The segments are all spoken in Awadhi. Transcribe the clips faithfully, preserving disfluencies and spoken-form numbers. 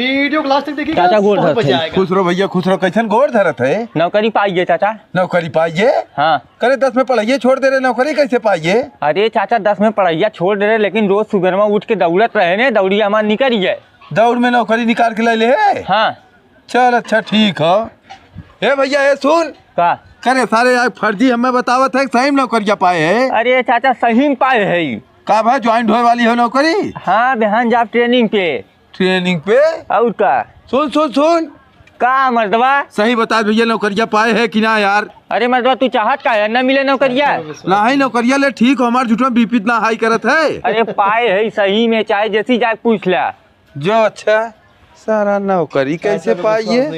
वीडियो को लास्ट तक देखिएगा, चाचा, गोड़ बहुत धरत मजा है। आएगा। खुश रहो भैया, खुश रहो। कैसन गोड़ धरत है? नौकरी पाइए चाचा। नौकरी पाइए? हाँ। करे दस में पढ़ाइए छोड़ दे रहे, नौकरी कैसे पाइए? अरे चाचा, दस में पढ़ाइया छोड़ दे रहे, लेकिन रोज सुबह में उठ के दौड़त रहे ने, दौड़िया हमार निकल गए। दौड़ में नौकरी निकाल के ले ले है? हाँ। चल अच्छा ठीक है। ए भैया, ए सुन। का? करे सारे यार फर्जी हमें बतावत है, सही में नौकरिया पाए है? अरे चाचा, सही में पाए है। का भाई, ज्वाइंट होए वाली हो नौकरी? हाँ, बिहान जाब ट्रेनिंग पे। ट्रेनिंग पे? और का? सुन, सुन, सुन। का मर्दवा? सही बता भैया, नौकरिया पाए है कि ना यार? अरे मर्दवा, तू चाहत का है, ना मिले नौकरिया? नाही, नौकरिया ले ठीक हो, हमार झूठो बीपी इतना हाई करत है। अरे पाए है सही में, चाहे जैसी जाए पूछ ला। जो अच्छा, सारा नौकरी कैसे पाइए?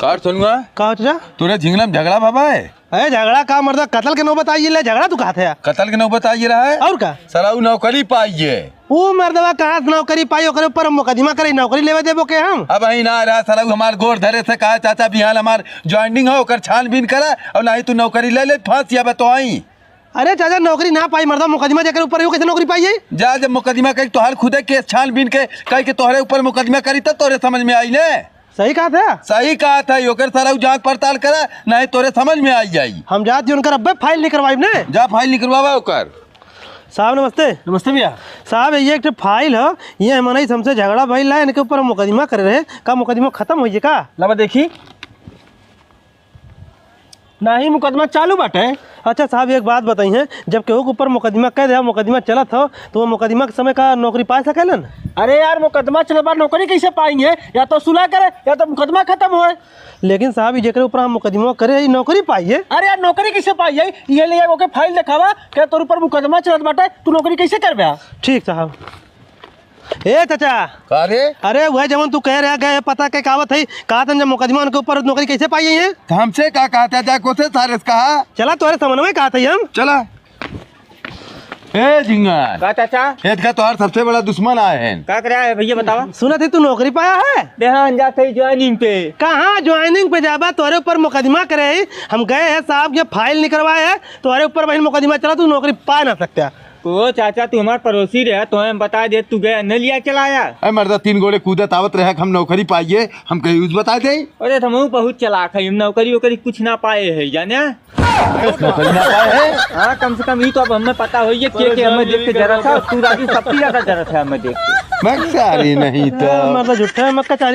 कार सुनुआ, का हो चाचा? तोरे झिंगना में झगड़ा भवा है? अरे झगड़ा का मर्दा, कत्ल के नौबत आई ले, झगड़ा तू कहत है? कत्ल के नौबत आई रहा है? और का? साला उ नौकरी पाइए। उ मर्दवा कहाँ से नौकरी पाई, ओकरे ऊपर हम मुकदमा करे, नौकरी लेवे देबो के हम? अब ही ना रहा साला, उ हमार गोड़ धरे से कहा, "चाचा बिहान हमार ज्वाइनिंग हो, ओकर छानबीन करा, और नाही तू नौकरी ले ले, फांस या बतवाई।" अरे चाचा, नौकरी ना पाई मर्दा, मुकदमा जेकर ऊपर है, वो कैसे नौकरी पाई है? जा, जब मुकदमा करी, तोहार खुदे केस छानबीन के कह के तोहरे ऊपर मुकदमा करी, तब तोहरे समझ में आई ने। सही कहत है? सही कहत है, ओकर सारा उ जांच पड़ताल करा, नाही तोहरे समझ में आई जाई। हम जात ही उनकर अब्बे फाइल निकरवाइब ने। जा फाइल निकरवावा ओकर। साहब नमस्ते। नमस्ते भैया। साहब ये एक ठे फाइल है, ये मनई से हमसे झगड़ा भइल है, इनके ऊपर हम मुकदमा करे रहे, का मुकदमा खत्म होइए का? लावा देखी। नाही, मुकदमा चालू बाटे। अच्छा साहब, एक बात बताई है, जब केहू के ऊपर मुकदमा कह दे, मुकदमा चलत हो, तो वो मुकदमा के समय का नौकरी पा सकेलन? अरे यार, मुकदमा चलत बा, नौकरी कैसे पाएंगे? या तो सुलह करे, या तो मुकदमा खत्म होए। लेकिन साहब, ई जेकरे ऊपर हम मुकदमा करे, ई नौकरी पाइए। अरे यार, नौकरी कैसे पाइए? ये ले ओके फाइल दिखावा, क्या तोर ऊपर मुकदमा चलत बाटे, तू नौकरी कैसे करबे? ठीक साहब। ए चाचा। का रे? अरे वह जवन तू कह रहा गए पता के कावत है, कहा था जब मुकदमा उनके ऊपर नौकरी कैसे पाई है? तो हमसे का कहा था, जा कोसे सारे से कहा। चला तोरे समन्वय कहा था हम। चला। ए झिंगन। का चाचा? ए देखा तोहार सबसे बड़ा दुश्मन आए हैं। का करे आए भैया बतावा? सुना थे तू नौकरी पाया है? देहान जात है ज्वाइनिंग पे। कहाँ ज्वाइनिंग पे जाबा? तोरे ऊपर मुकदमा करे है। हम गए हैं साहब के फाइल निकलवाए है, तोरे ऊपर बहन मुकदमा चला, तू नौकरी पा ना सकता। ओ चाचा, तू हमार पड़ोसी रहे, तो हम बता दे, तू गया न लिया चलाया। अरे मर्दा, तीन गोड़े कूदत आवत रहे, हम नौकरी पाइए, हम कहीं यूज बता दे। अरे, तो हम बहुत चालाक है, हम नौकरी वोकरी कुछ ना पाए है, जाने? नौकरी ना पाए है? हाँ, कम से कम ई तो अब हमें पता होइए, के, के हमें देख के जरा था, तू राजू सबसे ज्यादा जरा था हमें देख के। मैं सारी नहीं तो। मर्दा, झूठा है, मक्का चारी